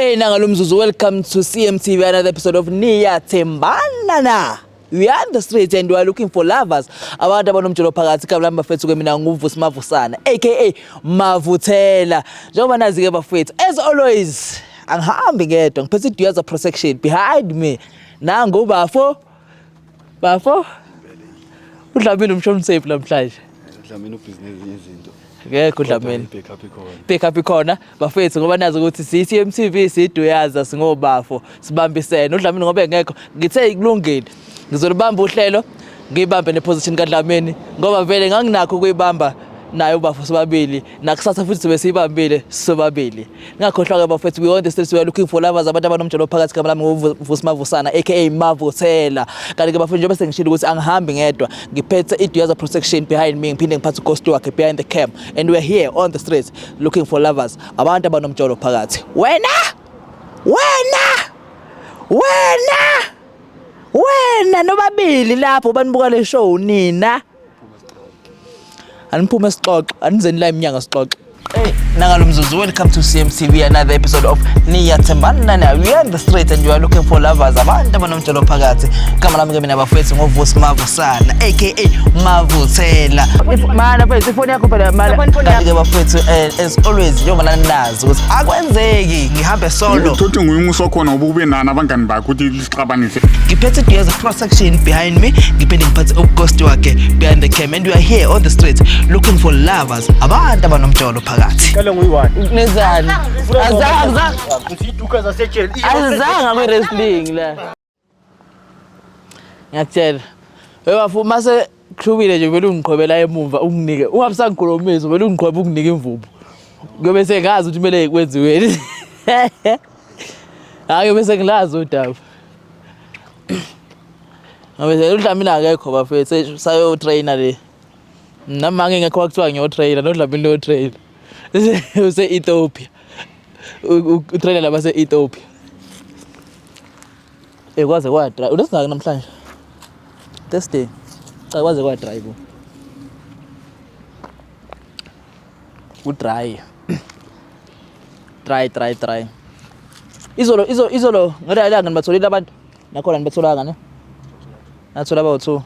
Hey nangalo mzuzu, welcome to CMTV, another episode of Niyathembana Na. We are on the street and we are looking for lovers. Abantu abanomjolo phakathi. Igama lami bafethu ke mina nguVusi Mavusana aka Mavuthela. Njengoba nazi ke bafethu, as always angihambi ngedwa, ngiphethe iDuyaza Protection behind me. Nangu bafo. Bafo. Udlamini umshoni safe namhlanje. Dlamini ubhizi nezinye izinto. Ngekho uDlamini. Backup ikhona. Pick up ikhona bafethu, ngoba nazi ukuthi siyi-CMTV, siyiduyaza, singobafo, sibambisene. UDlamini ngoba engekho, ngithe kulungile, ngizolibamba uhlelo, ngiyibambe neposition kaDlamini ngoba vele nganginakho ukuyibamba naye ubafo sobabili. Nakusasa futhi sobe siyibambile sobabili. Ningakhohlwa-ke bafethu, we on the streets, we are looking for lovers, abantu abanomjolo phakathi. Igama lami nguVusi Mavusana aka Mavuthela. Kanti-ke bafethu, njengoba sengishilo ukuthi angihambi ngedwa, ngiphethe iDuyaza Protection behind me, ngiphinde ngiphathe ughost wakhe behind the cam, and we're here on the streets looking for lovers, abantu abanomjolo phakathi. Wena, wena, wena, wena, nobabili lapho banibuka le show, nina aniphume sixoxe, anizeni la eminyango sixoxe. Hey, nangalo mzuzu, welcome to CMTV, another episode of Niyathembana Na. We are on the street and we are looking for lovers, abantu abanomjolo phakathi. Igama lami ke mina bafethu ngoVusi Mavusana aka Mavuthela. Mana mfethu, ifoni yakho phela mana. Kanti ke bafethu, as always, njengoba nanazi ukuthi akwenzeki ngihambe solo. Thothi nguye umusi wakhona ngoba ube nani abangani bakhe ukuthi lisixabanise. Ngiphethe Duyaza Protection behind me, ngiphinde ngiphathe ughost wakhe behind the cam, and we are here on the street looking for lovers, abantu abanomjolo phakathi. Qale nguyi-one. Nenzani? Azange. Ziduka zasejele. Azange kwi-wrestling la. Ngiyakutshela. Webafu mase kuhlubile nje, vele ungiqhwebela emuva unginike. Ungabisangikhulumisa, vele ungiqhwebe unginike imvubu. Kuyobe sengazi ukuthi kumele kwenziweni. Hayi, bese ngilazi udaba. Ngoba uDlamini akekho bafethu, sayo trainer le. Nami ngingekho, kwakuthiwa ngiyotrainer noDlamini uyotrainer. Use Ethiopia. Utrainer labase Ethiopia. Eh, kwaze kwa dry. Ulesingaki namhlanje? Thursday. Cha, kwaze kwa dry bo. Ku dry. Dry, dry, dry. Izolo, izolo, izolo ngale ilanga nibatholile abantu. Nakhona nibatholanga ne? Nathola abawu2.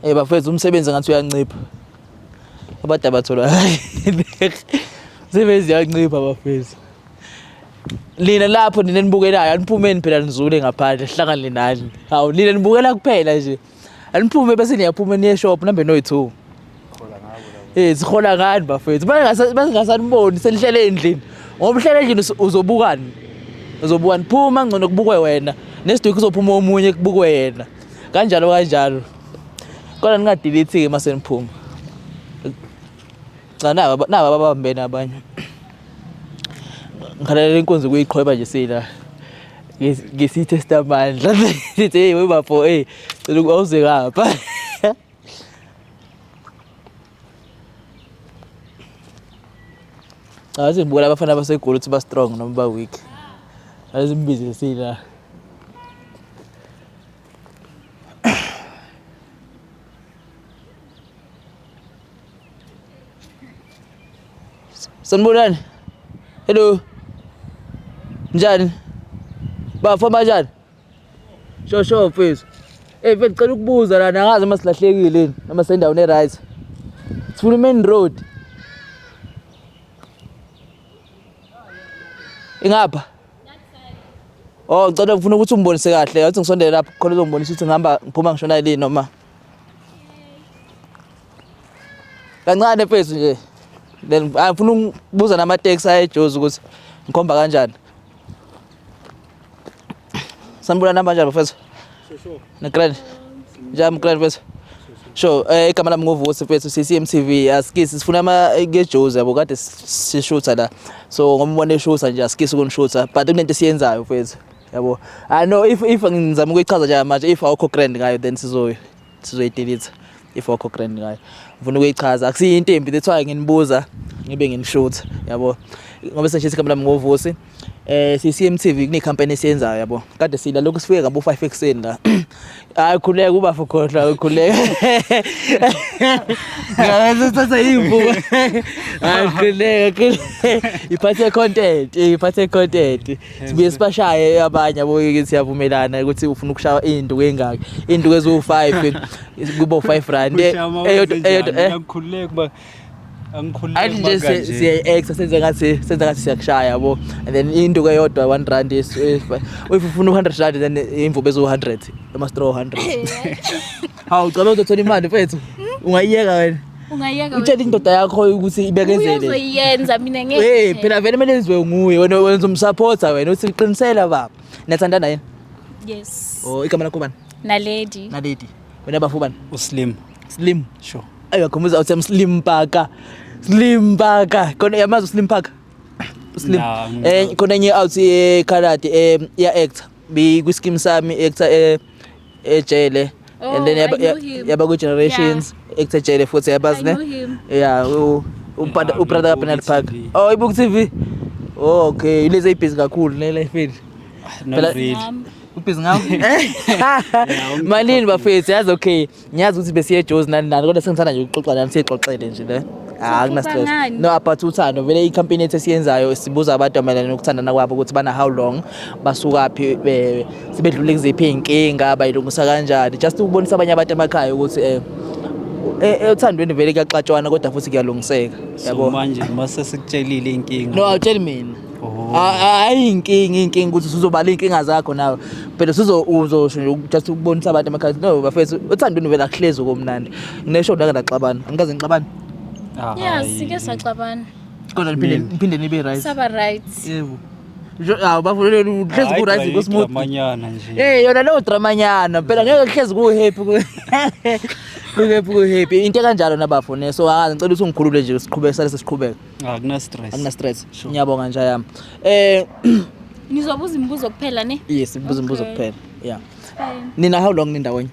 Eh bafethu, umsebenzi ngathi uyancipha. Abantu abathola. Umsebenzi uyancipha bafethu. Nina lapho, nina nibukelayo, aniphumeni phela nizule ngaphandle, sihlangane nani. Hawu, nina nibukela kuphela nje. Aniphume bese niyaphuma niye shop nambe noyi2. Eh, sihola ngani bafethu? Bangasaniboni senihlele endlini. Ngoba uhlele endlini uzobukani? Uzobukani? Phuma, ngcono kubukwe wena. Next week uzophuma omunye, kubukwe yena. Kanjalo kanjalo. Kodwa ningadelete ke mase niphuma. Cha, naba naba ababambene abanye. Ngikhalela inkunzi kuyiqhweba nje sila. Ngesithe amandla. Sithi hey we bafo, hey, cela awuze ngapha. Cha, ngibukela abafana baseGoli ukuthi ba strong noma ba weak. Azimbize sila. Sanibonani. Hello. Njani? Bafo, banjani? Sho sho mfethu. Eh mfethu, cela ukubuza la, angazi uma silahlekile yini noma sendaweni e-right. Sifuna main road. Ingapha? Oh, ngicela ngifuna ukuthi ungibonise kahle. Yathi ngisondele lapho khona uzongibonisa ukuthi ngihamba ngiphuma ngishona yini noma. Kancane mfethu nje. Then ngifuna ukubuza namateksi ayeJozi ukuthi ngikhomba kanjani. Sanibona, namba kanjani bafethu? Ne grand. Njani grand mfethu? Sure, igama lami nguVusi mfethu, CCMTV. Asikisi sifuna ama ngeJozi yabo, kade sishutha la. So ngoba ubona eshutha nje, asikisi ukunishutha, but kunento esiyenzayo mfethu. Yabo. I know if ngizama ukuyichaza nje manje, if awukho grand ngayo then sizoyidelete if awukho grand ngayo. Ngifuna ukuyichaza. Akusiyo into embi, that's why nginibuza ngibe nginishutha yabo. Ngoba sengisho igama lami nguVusi. CCMTV kune company esiyenzayo yabo. Kade sila lokhu sifike ngabo 5 ekseni la. Hayi khuleka uba fukhohlwa khuleka. Ngaze sithatha imvuka. Hayi khuleka khuleka. Iphathe content, iphathe content. Sibuye sibashaye abanye yabo ukuthi siyavumelana ukuthi ufuna ukushaya induku engaki. Induku eziwu5 kubo 5 rand. Eyodwa eyodwa ngikhululeka kuba angikhululeki Athi nje siya-exa senze ngathi siyakushaya yabo, and then induku eyodwa 1 rand, if ufuna u-100 rand, then imvubu eziwu-100, ama-straw 100. Hawu, ucabanga uzothola imali mfethu, ungayiyeka wena? Ungayeka. Utshela indoda yakho ukuthi ibekezele. Uyozoyenza, mina ngeke. Hey, phela vele kumele yenziwe nguye. Wena wenza umsupporter wena, uthi qinisela baba. Niyathandana yini? Yes. Oh, igama lakho bani? Naledi. Naledi. Wena bafu bani? Uslim. Slim. Sure. Ayi, yakhumbuza uthi Slim Paka. Slim Paka. Khona yamazi uSlim Paka? Slim. Nah. Khona enye out ye-colored ya actor. Bi kwi scheme sami actor ejele. Oh, And then I yaba know him. yaba ku Generations actor ejele futhi, yabazi I ne? know him. Yeah, u Yeah, ubrother ka ngibuka Bernard Park. i-TV. Oh, ibuku TV. Oh, okay. Ilezi ebhizi kakhulu ne life. Not really. Nami. Ubhizi ngawo? Malini bafethu, yazi, okay. Ngiyazi ukuthi besiye eJozi nani nani, kodwa sengithanda nje ukuxoxa nani, siyixoxele nje le. Ah, akuna Sixoxa stress. ngani? No, about uthando. Vele i-company yethu esiyenzayo sibuza abantu mayelana nokuthandana kwabo ukuthi bana how long, basukaphi, sebedlule kuziphi iy'nkinga, bayilungisa kanjani. Just ukubonisa abanye abantu emakhaya ukuthi othandweni vele kuyaxatshwana kodwa futhi kuyalungiseka. So Yabo. manje mase sikutshelile inkinga. No, awutsheli mina. Oh. Hayi, inkinga ukuthi usuzobala iy'nkinga zakho nawe. Phela usuzo uzosho nje just ukubonisa abantu emakhaya ukuthi no bafethu, othandweni vele akuhlezi okomnandi. Nginesho ngake ndaxabana. Angikaze ngixabane. Yeah, sike saxabana. Kodwa niphinde nibe right. Saba right. Yebo. Hawu bafuna uhlezi ku right ku smooth. Dramanyana nje. Eh, yona leyo dramanyana phela ngeke kuhlezi ku happy, ku happy, ku happy into kanjalo nabafune, so akaze ngicela ukuthi ungikhulule nje, siqhubeke, sale sesiqhubeka. Akuna stress. Akuna stress. Sure. Ngiyabonga nje yami. Nizobuza imibuzo kuphela ne? Yes, imibuzo imibuzo Okay. kuphela. Yeah. Fine. Nina how long nindawonye?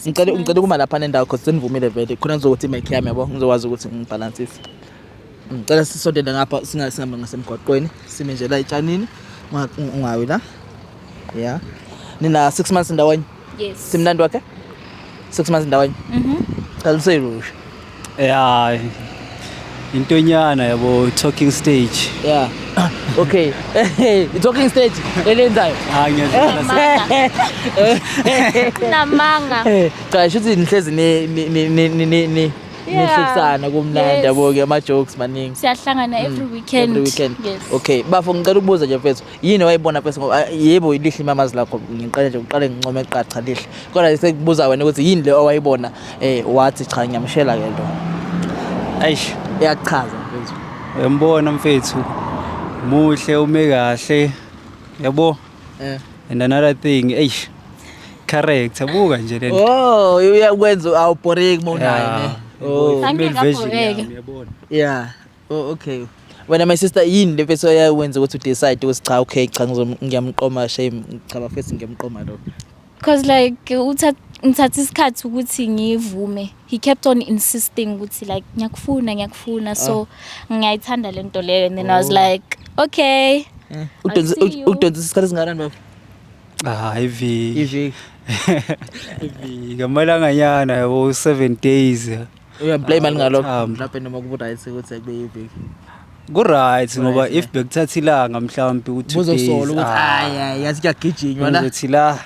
Ngicela ukuma lapha nendawo because senivumile vele. Khona ngizokuthi mic yami yabo, ngizokwazi ukuthi ngibalansise. Ngicela sisondele ngapha, singahambi ngasemgwaqweni, sime nje la etshanini. Ungawi la. Yeah. Nina 6 months ndawonye. Yes. Simnandi wakhe? 6 months ndawonye. Cha, luselusha. Yeah. Intonyana yabo, talking stage. Yeah. Okay. I talking stage elenzayo. Ah, ngiyadlala. Namanga. Cha, shuthi nihlezi ni ni ni ni ni ni nihlekisana kumnandi yabo ke, ama jokes maningi. Siyahlangana every weekend. Every weekend. Yes. Okay, bafo, ngicela ukubuza nje mfethu, yini wayibona mfethu, ngoba yebo lihle imamazi lakho, ngiqale nje uqale ngincome kuqala, cha lihle. Kodwa sekubuza wena ukuthi yini le owayibona wathi cha, ngiyamshela ke lo. Eish, Iyakuchaza mfethu. Uyambona mfethu. Muhle, ume kahle. Yabo. And another thing, eish. Character buka nje lento. Oh, uyakwenza awubhoreki mawunayo ne. Oh. Angeke Female version abhoreke. yami, yabona. Yeah. Oh, okay. Wena my sister, yini le mfethu oyawenza ukuthi udecide ukuthi cha, okay, cha, ngiyamqoma, shame, cha bafethu, ngiyamqoma lo. Cause like ngithatha isikhathi ukuthi ngivume. He kept on insisting ukuthi like ngiyakufuna, ngiyakufuna, so ngiyayithanda lento leyo, and then I was like, okay. Udonsa see you. Udonsa isikhathi esingakanani bafo? Ah, iviki. Iviki. Iviki amalanganyana yabo, 7 days. Uyamblame ngalokho? Mhlawumbe. Mhlawumbe noma kubu right ukuthi kube iviki. Ku right ngoba Right, if bekuthatha ilanga mhlawumbe u 2 days. Buzosola ukuthi hayi hayi, yazi kuyagijinywa la. Uzothi la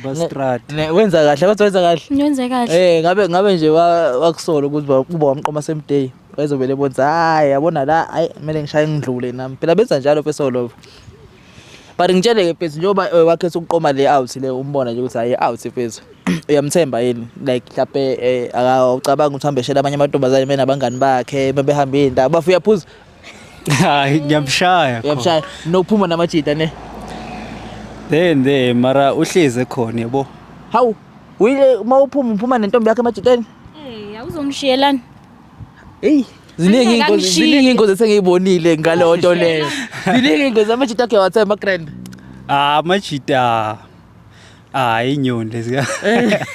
bastrad. Ne, wenza kahle, kodwa wenza kahle. Ngiwenze kahle. Ngabe nje wakusola ukuthi uba wamqoma same day. Wayezovele ebona ukuthi hayi, yabona la, hayi kumele ngishaye ngidlule nami. Phela benza njalo fesolo. But ngitshele ke mfethu, njengoba wakhetha ukuqoma le out le, umbona nje ukuthi hayi out mfethu. Uyamthemba yini? Like mhlawumbe akawucabanga ukuthi uhambe eshela abanye amantombazane menabangani bakhe bebehamba iy'ndawo. Bafu, uyaphuza? Hayi, ngiyamshaya khona. Uyamshaya nokuphuma namajita ne? Then there mara uhleze khona yabo. Hawu, uyile uma uphuma uphuma nentombi yakho emajiteni? Hey, awuzongishiyelani? Hey, ziningi Angeke iy'ngozi, angishiye. ziningi iy'ngozi esengiyibonile ngaleyo nto leyo. Ziningi iy'ngozi, amajita akhe wathemba grand. Ah, majita. Hayi, inyoni lezi.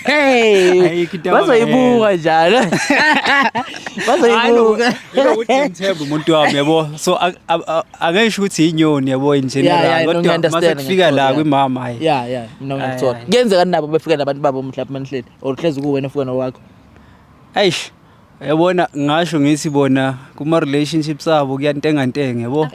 Hey, Ayikho into bazoyibuka njalo. Bazoyibuka. Ukuthi ngithemba umuntu wami, yabo, so angisho ukuthi inyoni, yabo, in general, No, kodwa ngiya-understand, mase kufika la ngiyakuthola, kwimama, hayi. Yeah, mina ngiyakuthola. Ayi, ayi. Kuyenzeka nabo befika nabantu babo mhlawumbe manihleli or hlezi kuwena ufika nowakho? Eish, yabona, ngasho ngithi bona kuma relationships abo kuyantengantenga, yabo.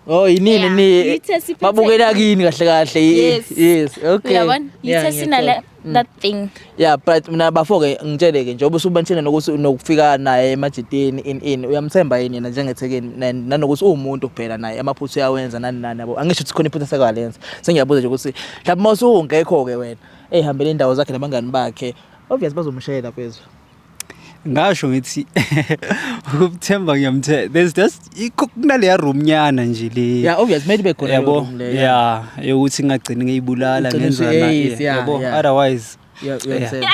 Oh, yinini Yeah, ni yithe siphethe- babukela kini kahle kahle. Yes. Yes, okay. Uyabona, Yeah, yithe sinale ngiyakuthola. that thing. Yeah, but mina bafo-ke, ngitshele-ke, njengoba usubanthile nokuthi nokufika naye emajiteni in uyamthemba yini yena njengethekeni, nanokuthi uwumuntu phela naye, amaphutha uyawenza, nani nani, yabo? Angisho ukuthi khona iphutha sekalenza, sengiyabuza nje ukuthi mhlawumbe uma usungekho-ke wena ey'hambele indawo zakhe nabangani bakhe, obvious bazomshayela phezulu. Ngasho ngithi ukuthemba ngiyamthemba, there's just kunaleya room nyana nje le. Yeah, obvious kumele ibe khona leyo yabo room leyo. Yeah, yokuthi ngingagcini ngiyibulala Ugcine ngenza yes, yeah, yabo, yeah. otherwise Uyamthemba.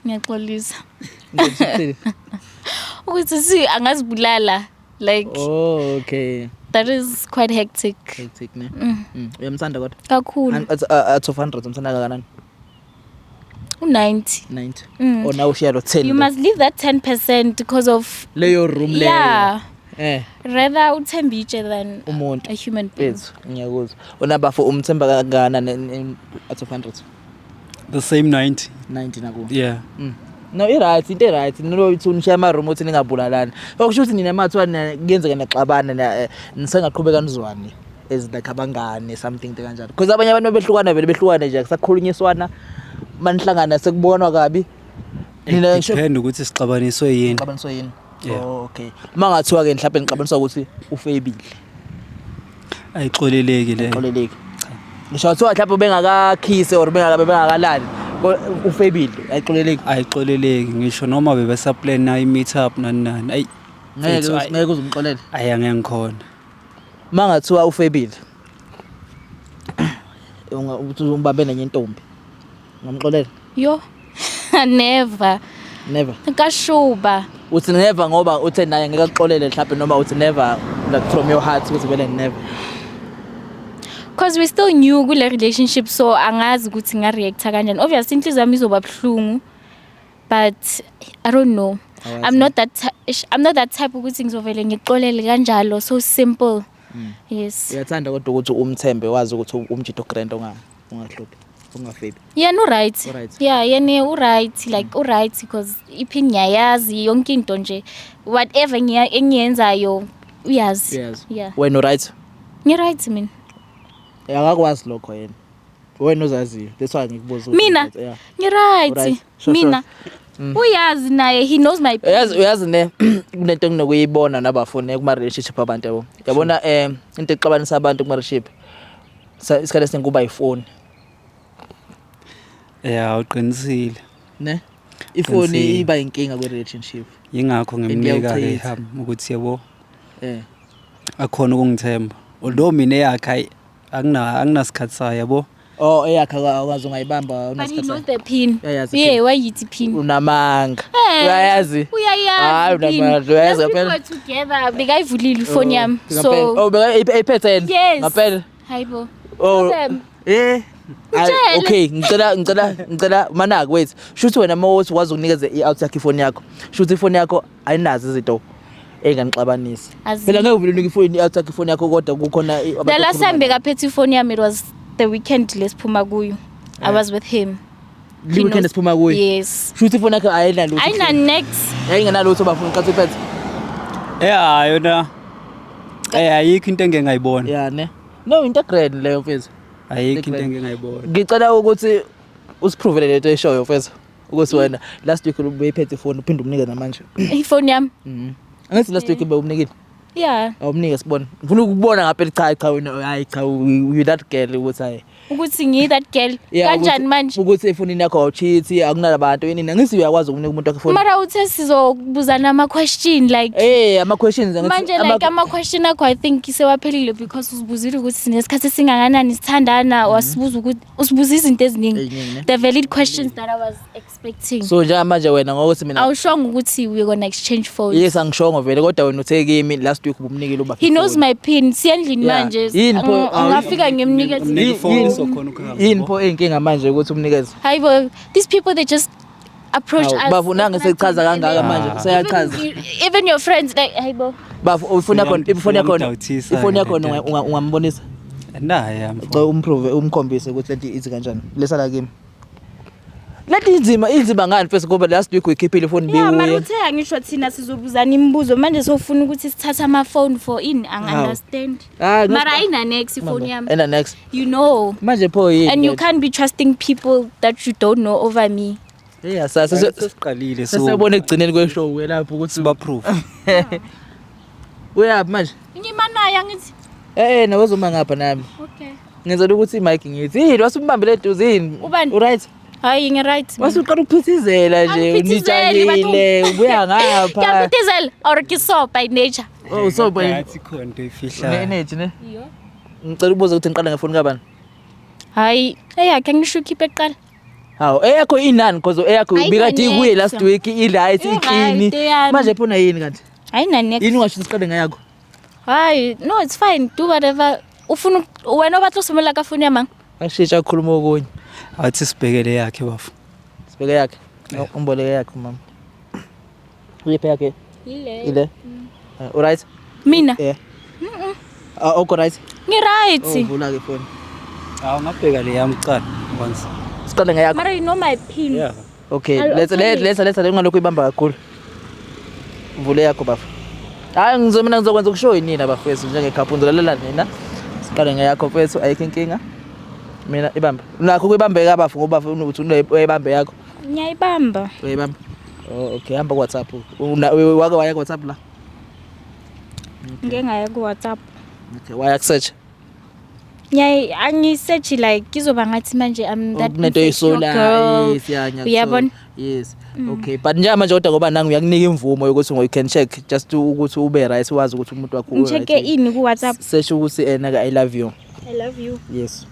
Ngiyaxolisa Ngiyamthemba. ukuthi si angazibulala, like, Oh, okay. that is quite hectic. Hectic, ne? Uyamthanda kodwa? Kakhulu. Out of 100 umthanda kangakanani? U-90. 90? Or nawe ushiya lo 10? You must leave that 10% because of leyo room leyo. Yeah. Rather uthembe itshe than Umuntu. a human being. Bethu, ngiyakuzwa. Unabafo, umthemba kangakanani out of 100? The same 90. 90 nakuwo? Yeah. No, i-right, into e-right nilo uthi nishiya ama-room ukuthi ningabulalani. Okusho ukuthi nina mathiwa kuyenzeka naxabana, nisengaqhubeka nizwane as like abangane, something into kanjalo, because abanye abantu behlukana vele behlukane nje, akusakhulunyiswana, manihlangana sekubonwa kabi. Nina ngisho Depend ukuthi sixabaniswe yini. Xabaniswe yini? Yeah. Oh, okay. Uma ngathiwa-ke mhlawumbe nixabaniswa ukuthi ufebile? Ayixoleleki leyo. Xoleleki. Ngisho ngathiwa mhlawumbe bengakakhise or bengakalali, ufebile, ayixoleleki? Ayixoleleki, ngisho noma bebesaplana i-meet up nani nani, ayi. Ngeke Mfethu, ayi. ngeke uze umxolele? Ayi, angeke ngikhona. Uma ngathiwa ufebile, uthi umbambe nenye intombi, ngamxolela? Yo, never. Never? Kashuba. Uthi never ngoba uthe naye ngeke akuxolele mhlawumbe, noma uthi never like from your heart ukuthi vele never? Because we still new kule relationship, so angazi ukuthi nga-reacta kanjani. Obviously inhliziyo yami izoba buhlungu, but I don't know. Awazi. I'm not that type ukuthi ngizovele ngixolele kanjalo, so simple. Yes. Uyathanda kodwa ukuthi umthembe, wazi ukuthi umjito grand ungahluphi, ungafebi? Yena u-right. U-right. Yeah, yena u-right, like u-right because iphini ngiyayazi, yonke into nje, whatever engiyenzayo uyazi. Uyazi. Yeah. Wena u-right? Ngi-right mina. Akakwazi lokho yena, wena uzaziyo, that's why ngikubuza ukuthi Mina? u-right, yeah. Ngi-right. U-right. Sure, Mina uyazi naye, he knows my pain. Uyazi ne, kunento enginokuyibona nabafuni kuma-relationship abantu, yabo, yabona, into exabanisa abantu kuma-relationship isikhathi esiningi kuba ifoni. Yeah, uqinisile. Ne, ifoni Qinisile. iba inkinga kwi-relationship. Yingakho ngimnika iyawuchitha. iham ukuthi, yabo, akhona ukungithemba, although mina eyakhe ayi, anginasikhathi sayo, yabo. Oh, eyakhe akwazi, ungayibamba? But he unasikhathi knows the pin. Uyayazi i-pin. Yeah, wayithi pin. Unamanga. Eh, Uyayazi? Uyayazi Hayi, i-pin. unamanga, uyayazi Last week ngampela. we were together, bekayivulile ifoni yami. Ngampela. So Oh, beka eyiphethe yena? Yes. Ngampela? Hayibo. Oh. Tell them. Hayi, Utshele. okay, ngicela manaki, wait. Shuthi wena uma uthi wazi ukunikeza i-out yakho ifoni yakho, shuthi ifoni yakho ayinazo izinto enganixabanisa. Azikho. Phela ngeke uvele unike ifoni i-out yakho ifoni yakho kodwa kukhona abantu The last okhuluma time nabo. bekaphethe ifoni yami, it was the weekend lesiphuma kuyo. I was with him. Le weekend esiphuma kuyo? Yes. Shuthi ifoni yakho ayinalutho. Ayina next. Ayingenalutho bafuna nkathi iphethe. Yeah, yona ayikho into engeke ngayibona. Yeah, ne. No, into grand leyo, mfethu. Ayikho into engeke ngayibona. Ngicela ukuthi usiprove lento eshoyo, mfethu. Ukuthi wena last week ubeyiphethe ifoni, uphinde umnike namanje. Ifoni yami. Angithi last week bewumnikile? Yeah. Awumnike sibone. Ngifuna ukubona ngaphela, cha cha, wena, hayi cha, you that girl ukuthi hayi. Ukuthi ngiyi that girl. Yeah, Kanjani manje? Ukuthi efonini yakho awucheat, akunabantu yini ngithi uyakwazi ukunika umuntu wakho ifoni. Mara uthe sizobuzana ama question like Eh, ama questions angithi manje like ama question akho I think sewaphelile because usibuzile ukuthi sinesikhathi esingakanani sithandana, wasibuza ukuthi usibuza izinto eziningi. Ey'ningi, ne? The valid questions that I was expecting. So njengamanje wena ngokuthi mina Awushongo ukuthi we're gonna exchange phones. Yes, angishongo vele, kodwa wena uthe kimi last week ubumnikile uba He knows my pin. Siyendlini Yeah. manje. Yini pho- Ungafika ngimnikeze. Umnike ifoni sokhona ukuhamba. Yini pho eyinkinga manje ukuthi umnikeze? Hayibo, these people, they just approach Hawu, us. bafu nange sekuchaza kangaka manje, seyachaza. Even your friends like, hayibo. Bafu ifoni yakho, ifoni yakho, Uyamdoubtisa ifoni ke yakho le ungambonisa? Naye mfo. Cela umprove, umkhombise ukuthi lento ithi kanjani. Lesa la kimi. Lento inzima, inzima ngani first, ngoba last week uyikhiphile ifoni Yeah, mara bekuye. uthe angisho thina sizobuzana imibuzo, manje sofuna ukuthi sithathe ama-phone for ini? Angi-understand. Ah, Mara ayina-nex ifoni yami. Ena next. You know. Manje pho yini? And you can't be trusting people that you don't know over me. Yeah, sasa Sesiqalile so sesebona ekugcineni kweshow ke lapho ukuthi siba proof. Uyaphi manje? Ngimanayo angithi. Eh eh, nawezoma ngapha nami. Okay. Ngenzela ukuthi imic ngithi yini wasumbambele eduze yini? Ubani? Uright? Hayi, ngi-right mina. Wasuqala ukuphithizela nje, Angiphithizeli, batho. unitshalile, ubuya ngapha. Ngiyaphithizela or ke so by nature. Oh, so by Ngathi khona into efihlayo. energy ne? Ngicela ukubuza ukuthi ngiqala ngefoni kabani? Hayi, eyakhe angisho ukhiphe kuqala. Hawu, eyakho inani? Because eyakho Ayina ubikade ikuye next. last week, i-right, I-right iclean. eyami. Manje phona yini kanti? Ayina-nex. Yini ungasho siqale ngeyakho? Hayi, no, it's fine. Do whatever. Ufuna wena o batla ho simolola ka phone ya mang? Ashintsha ukukhuluma okunye. Athi sibhekele yakhe bafo. Sibheke yakhe. Umboleke yakhe mama. Uyiphi yakhe? Ile. Ile. Uright? Mina Yeah. Ah, okay, right. ngi-right. Oh, vula ke phone. Hawu, ngabheka le yami kuqala once. Siqale ngeyakho. Mara you know my pin. Yeah. Okay, I'll let's open it. let's ungalokhu ibamba kakhulu. Vule yakho bafo. Hayi, ngizo mina ngizokwenza ukushow yinina bafethu njengekhaphu, ngizolalela nina. Siqale ngeyakho mfethu, ayikho inkinga. Mina ibambe. Nakho kuyibambeka bafo ngoba uthi uyayibambe yakho. Ngiyayibamba. Uyayibamba. Oh, okay, hamba ku WhatsApp. Wake waya ku WhatsApp la? Ngike ngaya ku-WhatsApp. Okay, waya ku search. Ngiyayi angisearch like kizoba ngathi manje I'm that Kunento insecure eyisola. girl. Yes, yeah, ngiyakuthola. Uyabona? Yes. Okay, but njengamanje kodwa ngoba nangu uyakunika imvumo yokuthi you can check just ukuthi ube right, wazi ukuthi umuntu wakho u Ngi-check-e right. ini ku-WhatsApp? Search ukuthi ena I love you. I love you. Yes.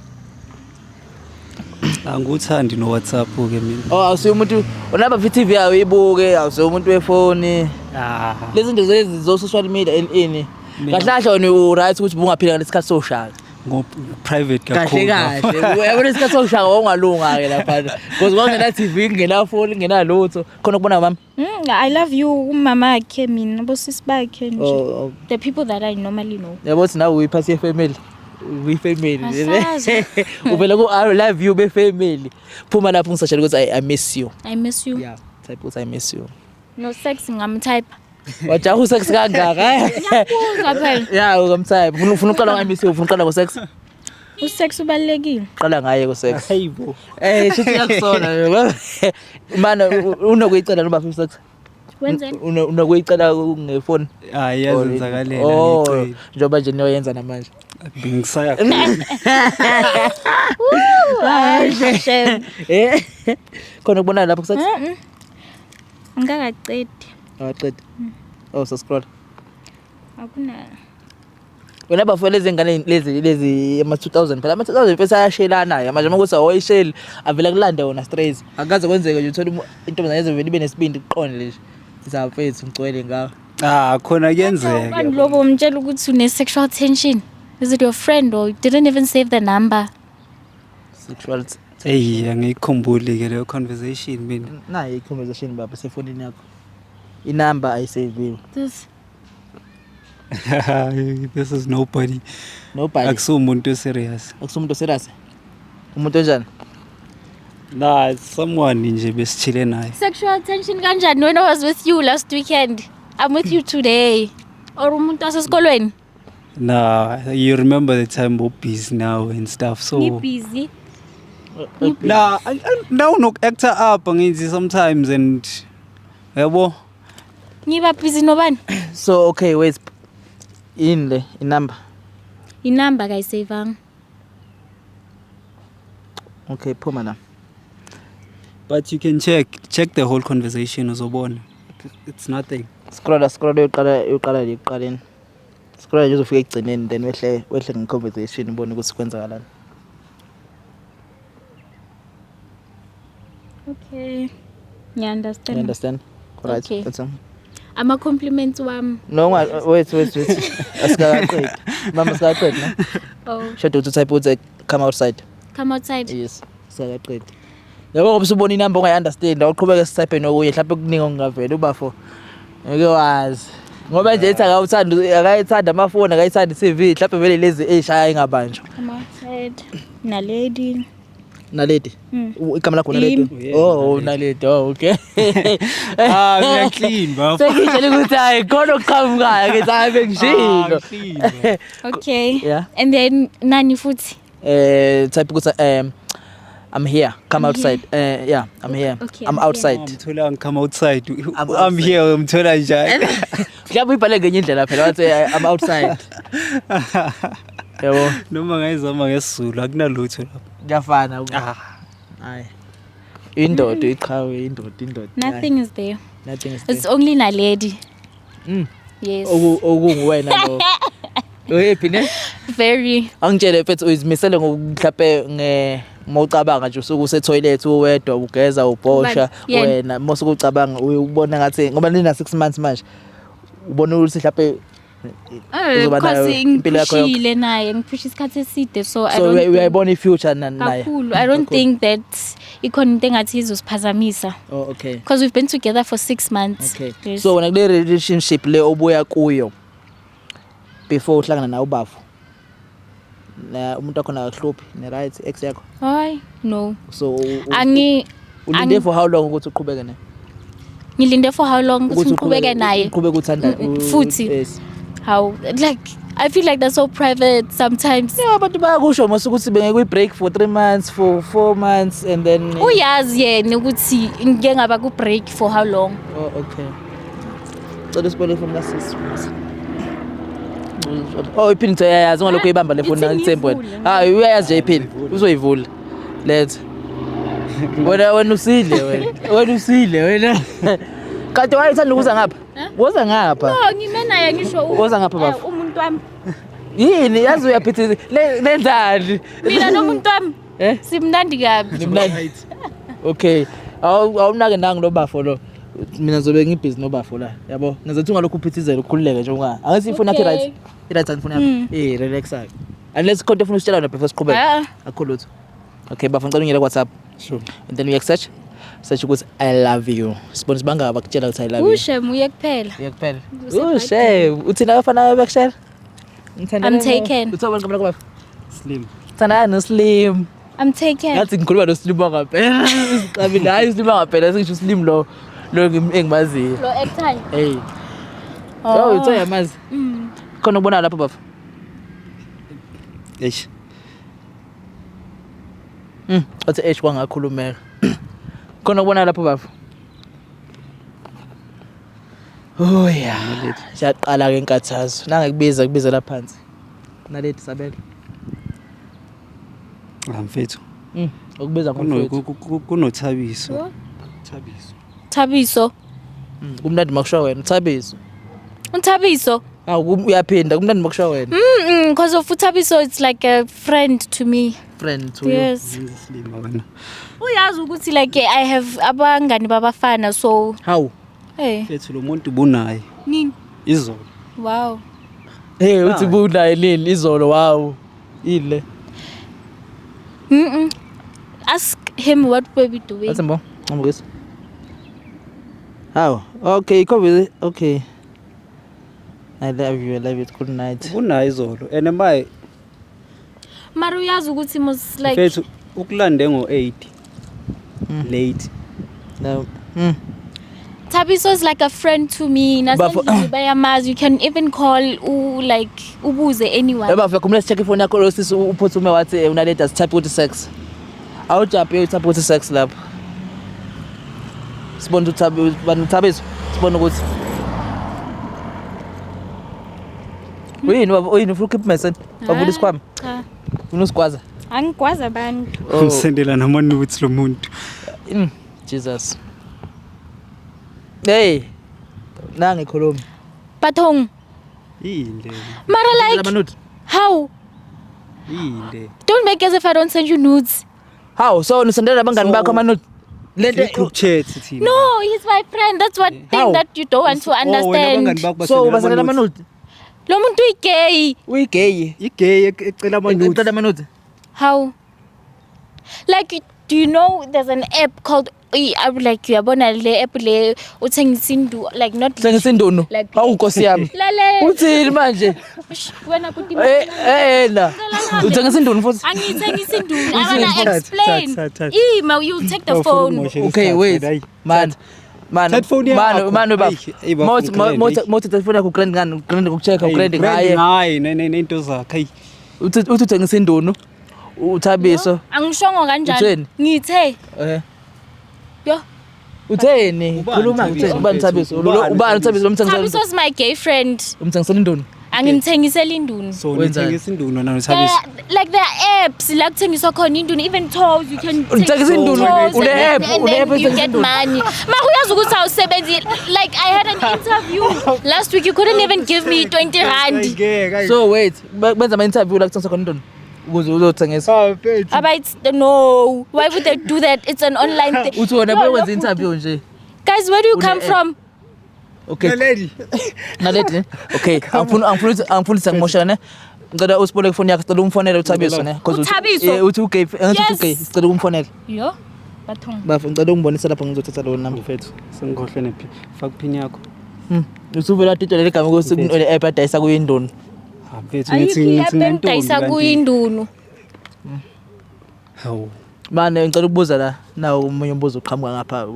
Angikuthandi no WhatsApp ke mina. Oh, awusiyo umuntu unaba TV yayo ibuke, awusiyo umuntu wefoni. Ah. Lezi zinto lezi zo social media ini ini. Mina- Kahle kahle wena u right ukuthi bungaphila ngalesikhathi soshaka. Ngo private Kahle kakhulu. kahle. Uyabona isikhathi soshaka wawungalunga ke lapha. Because kwakungena TV, kungena phone, kungena lutho. Khona ukubona mama. I love you umama wakhe mina, bosisi bakhe nje. Oh, The people that I normally know. yabo ukuthi nawe uyiphathi yefamily. Uyifamily. Asazi. Uvela ku I love you befamily. Phuma lapho ngisatshela ukuthi I miss you. I miss you. Yeah, type ukuthi I miss you. No sex ngamtype. Wajaha usex kangaka. Ngiyabuza phela. Yeah, ukamtype. Ufuna uqala ngo I miss you, ufuna uqala ngo sex? Usex ubalulekile. Qala ngaye ku sex. Hayibo. Eh, shithi yakusona. Mana unokuyicela noma sex? Wenzeni? Unokuyicela ngefoni? Hayi, yazenzakalela. Oh, Ngicela. njengoba nje niyoyenza namanje. Bengisaya. Hayi, shame. Eh. Khona ukubona lapho ku sex? Mhm. Angikaqedi. Awaqedi. Oh, so scroll. Akuna. Wena bafo lezi ngane lezi ama 2000 phela, ama 2000 mfethu ayashelana ke manje, uma kuthi awoyisheli avela kulanda wona straight. Akaze kwenzeke nje uthola intombazane ezovela ibe nesibindi kuqonde nje. Izafethu ngicwele ngawe. Ah, khona kuyenzeka. Ubani lobo umtshela ukuthi une sexual tension? Is it your friend or you didn't even save the number? Sexual. Hey, angiyikhumbuli ke leyo conversation mina. Nayi i-conversation baba sefonini yakho. Inamba ayiseviwe. This This is nobody. Nobody. Akusumuntu serious. Akusumuntu serious. Umuntu onjani? Nah, it's someone nje besichile naye. Sexual tension kanjani when I was with you last weekend? I'm with you today. Or umuntu wasesikolweni? Nah, you remember the time we're busy now and stuff. So Ngi-busy. Nah, now no actor up ngithi sometimes and yabo. Ngiba busy nobani? So okay, wait. Yini le inamba? Inamba kayisavanga. Okay, phuma la. But you can check the whole conversation, uzobona it's nothing. Scrolla, scrolla, uyoqala, uyoqala le ekuqaleni. Scrolla nje uzofika ekugcineni, then wehle, wehle nge-conversation, ubone ukuthi kwenzakalani. Okay. Ngiya understand. You understand? Alright. Okay. That's all. Ama compliments wami. No, wait, wait, wait. Asikaqedi. Mama, asikaqedi, no? Oh, Shoda ukuthi type ukuthi come outside. Come outside. Yes, asikaqedi. Yabo, ngoba usubona inamba ongayi-understand, awuqhubeke sisayiphe nokunye, mhlawumbe kuningi okungavela ubafo. Ngeke wazi. Ngoba nje ethi akawuthandi, akayithandi amafoni, akayithandi i-TV, mhlawumbe vele lezi ey'shaya ingabanjwa. Come outside. Naledi. Naledi. Igama lakho Yimi. Naledi? Oh, Naledi. Oh, okay. Ah, uya clean bafo. Sengitshela ukuthi hayi khona okuqhamukayo, ngithi hayi bengishilo. Ah, clean, bafo. Okay. Yeah. And then nani futhi? Type ukuthi I'm here, come outside. Yeah, I'm here. Okay, I'm I'm here. outside. Umthola come outside. I'm I'm outside. here, umthola njani? Mhlawumbe uyibhale ngenye indlela phela, wathi I'm outside. Yabo, Noma ngayizama ngesiZulu akunalutho lapho. Kuyafana. Ah. Hayi. Indoda iqhawe, indoda, indoda. Nothing is there. Nothing is there. It's only Naledi. Yes. Okunguwena lo. Uyephi ne? Very. Angitshele mfethu, uyizimisele ngokuhlaphe nge mawucabanga nje usuke use-toilet uwedwa, ugeza, ubhosha, Ubani? Yena. wena mase ucabanga ubona ngathi ngoba nina 6 months manje, ubona ukuthi mhlawumbe uzoba nayo Because impilo yakho yonke. ngiphushile naye, ngiphusha isikhathi eside, so I So don't think- uyayibona i-future naye? Kakhulu. I don't Kakhulu. think that ikhona into engathi izosiphazamisa. Oh, okay. Because we've been together for 6 months. Okay. Yes. So wena kule relationship le obuya kuyo before uhlangana nawe ubafo, na umuntu wakhona akakuhluphi ne, right, ex yakho? Hayi, no. So Angi ulinde angi- for how long ukuthi uqhubeke naye? Ngilinde for how long ukuthi ngiqhubeke naye? Uqhubeke uthanda Futhi. Yes. How, like, I feel like that's so private sometimes. Yeah, abantu bayakusho mos ukuthi bengeke kuyi-break for 3 months, for 4 months, and then Uyazi yena ukuthi ngike ngaba ku break for how long. Oh, okay. Cela usibone ifoni kasisi. Oh, iphini nje uyayazi, ungalokhu uyibamba le phone Ithi ngithembe wena. ngiyivule. Hayi, uyayazi nje iphini. Uzoyivula. Letha. Wena, wena usile wena. Wena usile wena. Kanti wayethanda ukuza ngapha? Woza ngapha. No, ngime naye ngisho Woza ngapha, bafo. Umuntu wami. Yini yazi uyaphithisa. Lenzani? Mina nomuntu wami. Eh? Simnandi kabi. Nimnandi. Okay. Awunake nangu lo bafo lo. Mina ngizobe ngibhizi nobafo la. Yabo. Ngizothi ungalokhu uphithizela, ukhululeke nje unga. Angithi ifoni yakho Okay. right. I-right angifoni yakho. Relax ake. Unless khona ofuna usitshela yona before siqhubeke. Ah. Akukho lutho. Okay, bafo, ngicela ungiyele ku WhatsApp. Sure. And then uye search. Search ukuthi I love you. Sibone sibangaka bakutshela ukuthi I love you. Ushe muye kuphela. Uye kuphela. Usebhayibhelini. Ushe, uthina abafana bakushela? Ngithandana. I'm taken. Uthiwa ubani igama lakho, bafo? Slim. Thandana no Slim. I'm taken. Ngathi ngikhuluma noSlim wangaphela. Sixabile, hayi uSlim wangaphela, sengisho uSlim lo lo engimaziyo. Lo actor. Hey. Oh, uthe uyamazi. Khona ukubona lapho, bafo. Eish. Wathi H kwangakhulumeka. Khona ukubona lapho, bafo. Oh yeah. Siyaqala ke inkathazo. Nangekubiza kubizela phansi. Naledi sabelo. Ah, mfethu. Ukubiza ngomfethu. KunoThabiso. Lo? Thabiso. Thabiso. Kumnandi makusho wena, Thabiso. Unthabiso. Awu, uyaphinda, kumnandi makusho wena. Because of uThabiso, it's like a friend to me. Friend to you. Yes. Slim wena. Uyazi ukuthi like I have abangani babafana, so How? hey. Mfethu, lo muntu bunaye Nini? izolo. Wow. Hey, uthi bunaye nini izolo, wow. Ile. Ask him what were we doing. Athi mbo, ngibukisa. How? Okay, COVID. Okay. I love you. I love you. Good night. Bunaye izolo and maye Mara uyazi ukuthi mos like mfethu ukulande ngo8 late. No. Thabiso is like a friend to me. Bafo- Nasendlini bayamazi. You can even call u like ubuze anyone. Yaba mfethu, check ifoni yakho lo sisi uphuthume wathi unaleta type ukuthi sex. Awujump utype ukuthi sex lapho. Sibone ukuthi bani Thabiso, sibone ukuthi uyini baba, uyini ufuna ukhipha medicine? Bavula isikhwama. Cha. Ufuna usigwaza? Angikwazi abantu. Oh. Ngisendela nama nudes lo muntu. Jesus. Hey. Nangi khuluma. Bathong. Yini le? Mara like Lama-nudes. how? Yini le? Don't make as if I don't send you nudes. How? So nisendela abangani So- bakho ama-nudes? Lento I-group chat thina. No, he's my friend. That's one thing How? that you don't want to Oh, wena abangani understand. bakho so basendela basendela ama-nudes. ama-nudes. Lo muntu uyi-gay. Uyi-gay. I-gay ecela ama-nudes. Ecela ama-nudes. How? Like, do you know there's an app called I would like uyabona le app le uthengisa indu like not Thengisa indunu. Like- Hawu Nkosi yami. Lalela. Uthini manje? Shh, wena buti. Eh eh la. Uthengisa indunu futhi? Angiyithengisa indunu. I wanna Thatha, explain. thatha, thatha. Ima, you take the Awufuni phone. ukumoshela Okay, isikhathi wait. wena, ayi. Man. Man. Thatha ifoni Man, yakho. man baba. Ayi, ayi, bafo, Mawuthi ngigrand, mawuthi ayi. mawuthi telefoni yakho grand ngani? Grand ngokucheck, Ayi, grand grand ngaye. ngaye nento zakhe. Ayi. Uthi uthengisa indunu. Uthabiso. Angishongo kanjalo. Utheni? Ngithe. Eh. Yo. Utheni? Ubani Khuluma Thabiso, utheni? Ubani mfethu? Thabiso? Ubani Ubani Thabiso umthengisela? Thabiso is my gay friend. Umthengisela indunu. Angimthengiseli indunu. So Wenzani? nithengisa indunu wena noThabiso. Like there are apps la kuthengiswa khona indunu, even toes you can take Uthengisa indunu, toes une and app, then- une and app then you ethengisa get indunu. money. Mara uyazi ukuthi awusebenzi. Like I had an interview last week, you couldn't even give me 20 rand. Ngeke, ayi. So wait, benza ama interview la kuthengiswa khona indunu ukuze uzothengisa. Ah, mfethu. Abayithi no, why would they do that? It's an online thing. Uthi wena No, bekwenza no. interview nje. Guys, where do you Une come app. from? Okay. Naledi. Naledi ne? Okay, angifuni ukuthi ngimoshela ne. Ngicela usiboleke ifoni yakho, sicela umfonele uThabiso ne. 'Cause uThabiso? Uthi ugay, angithi Yes. ugay, sicela ukumfonela. Yo, bathong. Bafo, ngicela ungibonise lapho ngizothatha lo number. Mfethu, sengikhohlwe nephi. Faka pin yakho. Usuvela titolo legama ukuthi kune app adayisa kuyindunu. Ah, mfethu Ayikho ngithi ngithi i-app nginentombi engidayisa kanti. kuyindunu. Hawu. Mane ngicela ukubuza la, nawo omunye umbuzo uqhamuka ngapha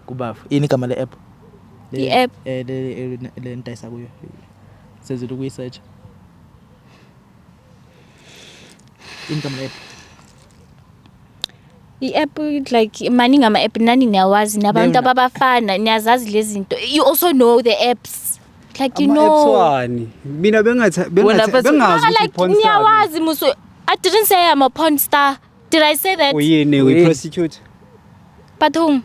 kubafo. Yini igama le app? I-app? Le ngidayisa kuyo. Sezile ukuyi-search. Yini igama le app? I-app like maningi ama-app nani niyawazi nabantu Leyo na- ababafana niyazazi lezi zinto. You also know the apps. Like you Ama-apps know. wani? Mina bengathi Wena bengathi mfethu- bengazi Mara ukuthi like porn star. niyawazi musu. I didn't say I'm a porn star. Did I say that? Uyini Uyini? uyi-prostitute? Bathong.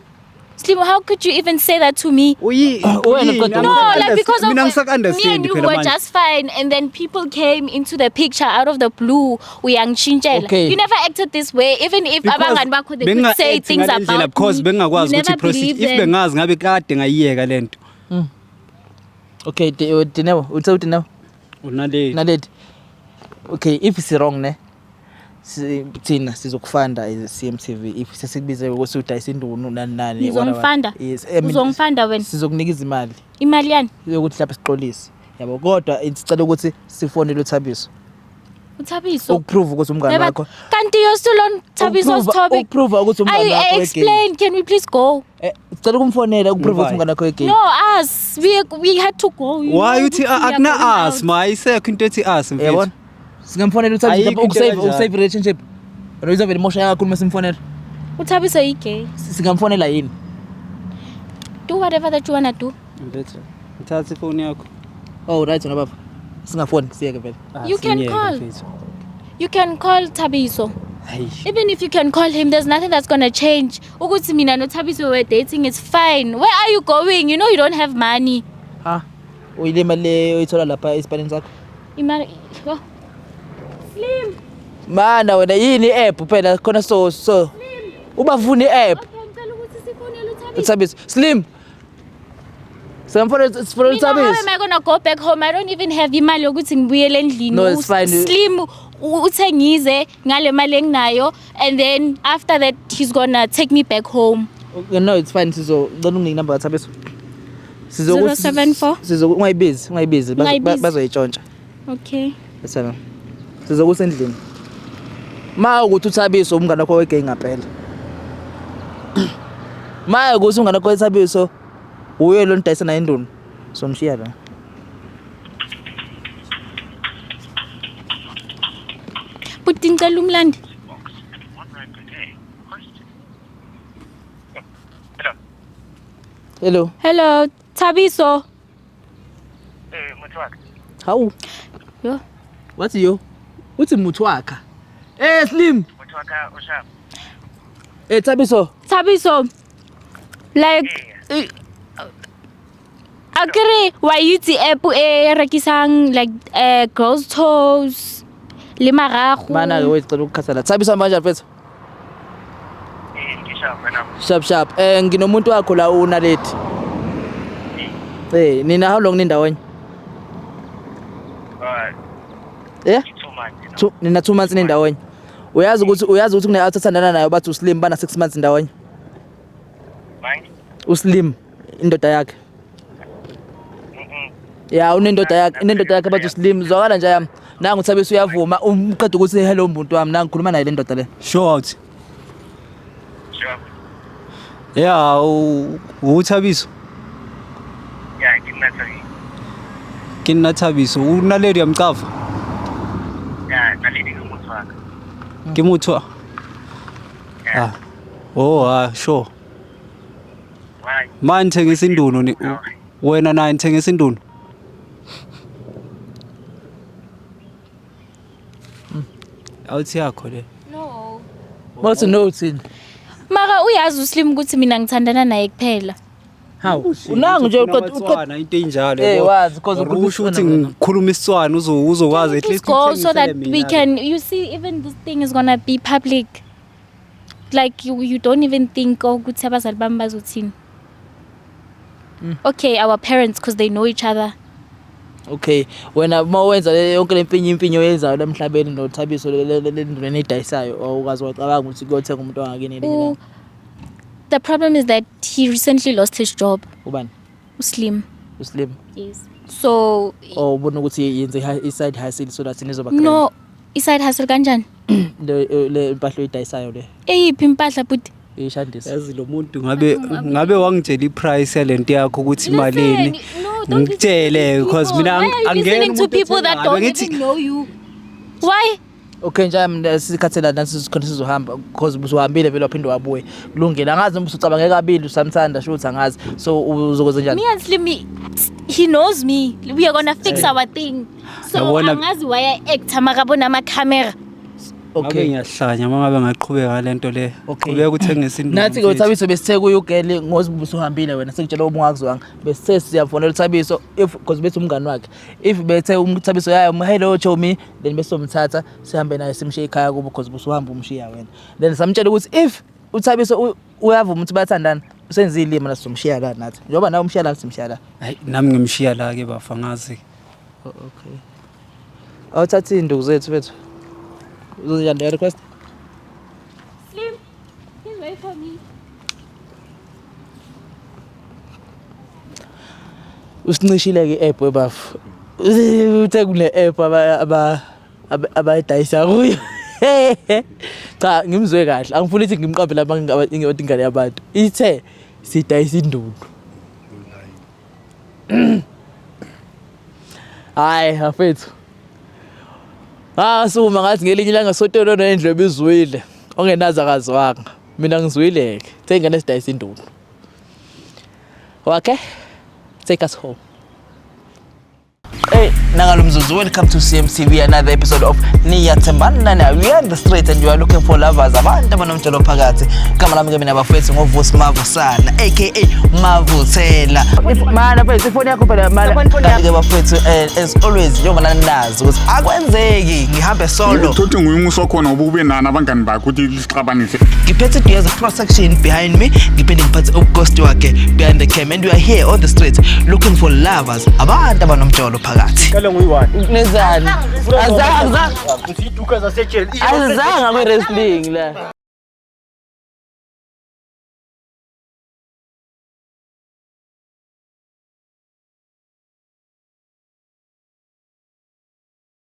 Slim, how could you even say that to me? Uyi Wena uyini? qeda No, like because of mina me ngisaku-understand and you phela were manje. just fine, and then people came into the picture out of the blue. Uyangishintshela. Okay. You never acted this way, even if Because abangani bakho they could benginga-act say things ngale ndlela about because me. bengingakwazi You ukuthi never i-prostitute. believed If them. bengazi ngabe kade ngayiyeka lento. Okay, Dineo, uthe uDineo? Unaledi. Naledi. Okay, if it's wrong ne. Thina sizokufanda as CMTV if sesikubize ukuthi udayisa indunu nani nani. Nizongifanda? Yes. I mean, Uzongifanda wena? Sizokunikeza imali Imali yani? yokuthi mhlawumbe sixolise. Yabo kodwa sicela ukuthi sifonele uThabiso. uThabiso. Ukuprove ukuthi umngane Yeba- wakho. Kanti you're still on Thabiso's topic. Ukuprove ukuthi umngane I, wakho I we-gay. explained. Can we please go? Sicela ukumfonela ukuprove ukuthi Why? umngane wakho we-gay. No, us. We had to go. You Why know uthi ukuthi we are akuna going us out. ma ayisekho into ethi us mfethu. Yabona? Singamfonela uThabiso Ayikho mhlawumbe into ukusave ekanjalo. ukusave relationship. Wena uzovela imosha kakhulu masimfonela. uThabiso yi-gay. Singamfonela yini? Do whatever that you wanna do. Mfethu, ngithathe ifoni yakho. Oh right wena baba. Singafoni siyeke vele. Ah, You can singiyeke, call. mfethu. You can call Thabiso. Hayi. Even if you can call him, there's nothing that's gonna change. Ukuthi mina no Thabiso were dating, it's fine. Where are you going? You know you don't have money. Ha. Uyile imali le oyithola lapha esipanini sakho? Imali. Oh. Slim. Mana wena yini i-app phela khona so ubafuna i-app Okay, ngicela ukuthi sifonele uThabiso. uThabiso. Slim. Singamfonela sifonela Mina, how uThabiso. am I gonna go back home? I don't even have imali yokuthi ngibuyele endlini. No, it's fine. Slim uthe ngize ngale mali enginayo and then after that he's gonna take me back home. Okay, no, it's fine. Sizo ngicela unginike inamba kaThabiso. 074? Sizo ungayibizi, ungayibizi. Ungayibizi. Bazoyitshontsha. Okay. Esana. Sizokusendlini. Ma ukuthi uThabiso umngane wakho we-gay ngempela. Ma ukuthi umngane wakho weThabiso uye lo nidayisa naye indunu. Somshiya la. Buti ngicela umlandi. Hello. Hello, Thabiso. Hawu. Yo. Wathi yo. Uthi muthu wakha. Slim. Thabiso. Thabiso, like, akere wa itse app e rekisang like girls toes le marago. Mana ke wait, cela ukukhathala. Thabiso, manje mfethu. Sharp sharp. Nginomuntu wakho la, uNaledi. Nina how long nindawonye? Yeah? Nina 2 months nindawonye. Uyazi ukuthi kune out athandana nayo, bathi uSlim, bana 6 months ndawonye. uSlim, indoda yakhe. Ya, unendoda yakhe bathi uSlim, zwakala nje yami. Nangu uThabiso uyavuma, umqeda ukuthi hello muntu wami, nangu ngikhuluma naye le ndoda le. Sure out. Yeah, uThabiso. Yeah, ke nna Thabiso. Ke nna Thabiso. UNaledi uyamcava? Yeah, Naledi ke motho wa ka. Ke motho. Yeah. Ah. Oh, ah, sure. Why? Manje ngithengisa indunu ni wena naye nithengisa indunu. Awuthi yakho le. No. Bathi no, uthini? Mara uyazi uSlim ukuthi mina ngithandana naye kuphela. Hawu, unangu nje uqeda uqeda into enjalo. Eh, wazi, 'cause Or ukhuluma usho ukuthi isiTswana wena. ngikhuluma isiTswana, uzokwazi at Just least go so that uthengisele we mina. can, you see, even this thing is gonna be public. Like you don't even think ukuthi abazali bami bazothini. Okay, our parents, because they know each other. Okay, wena uma wenza yonke le mpinyo impinyo oyenzayo la emhlabeni noThabiso, le nduna eniyidayisayo, awukaze wacabanga ukuthi kuyothenga umuntu wangakini elinye ilanga? The problem is that he recently lost his job. Ubani? USlim. USlim. Yes. So Oh, ubona ukuthi yenze i-side hustle so that nizoba No, i-side hustle kanjani? Le impahla oyidayisayo le. Eyiphi impahla, buti? Ishandisa. Yazi lo muntu ngabe wangitshela iprice yalento yakho ukuthi imalini. No, don't Ngikutshele because mina Why are you listening to people that don't Ngithi even know you? Why? Okay nje, mina sikhathela nathi, sikhona sizohamba because usuhambile vele waphinde wabuya. Kulungile, angazi noma usucabange kabili, usamthanda sho ukuthi angazi. So uzokwenza njani? Me and Slim, he knows me. We are gonna fix our thing. So angazi why I act makabona ama-camera. Ngabe ngiyahlanya uma ngabe ngaqhubeka lento le. Okay. Qhubeka uthengisa indunu. Nathi-ke mfethu. uThabiso besithe kuye ugele ngoba usuhambile wena, sekutshela uma ungakuzwanga. Besithe siyafonela uThabiso if, because bethi umngani wakhe. If bethe uThabiso yayo hello chomi, then besomthatha sihambe naye simshiye ekhaya kubo because usuhamba umshiya wena. Then samtshela ukuthi if uThabiso uyavuma ukuthi bayathandana, usenze ilima la, sizomshiya la nathi. Njengoba nawe umshiya la, simshiya la. Hayi, nami ngimshiya la ke bafa, ngazi. Oh, okay. Awuthatha iy'nduku zethu bethu. Uzonjani le request? Slim, please wait for me. Usincishile-ke i-app webafu. Uthe kune app abayidayisa kuyo. Cha, ngimzwe kahle, angifuni ukuthi ngimqambe lapha ngingabantu ingane yabantu. Ithe sidayisa induku. Hayi bafethu, sukuma ngathi ngelinye ilanga sotolo nendlebe izwile, ongenazo akazwanga. Mina ngizwile-ke, the ingane sidayisa induku. Okay, take us home. Hey, nangalo mzuzu, welcome to CMTV, another episode of Niyathembana. Now we are in the street and you are looking for lovers, abantu abanomjolo phakathi. Igama lami ke mina bafethu ngoVusi Mavusana, aka Mavuthela. Mana mfethu, ifoni yakho phela mana. Kanti ke bafethu, as always, njengoba nanazi ukuthi akwenzeki ngihambe solo. Uthi nguye umusi wakhona ngoba ube nani abangani bakhe ukuthi lisixabanise. Ngiphethe Duyaza Production behind me, ngiphinde ngiphathe uGhost wakhe behind the cam, and we are here on the street looking for lovers, abantu abanomjolo phakathi. Kale nguyi-one. Nenzani? Azange Ngiziduka zasejele. Azange kwi-wrestling la.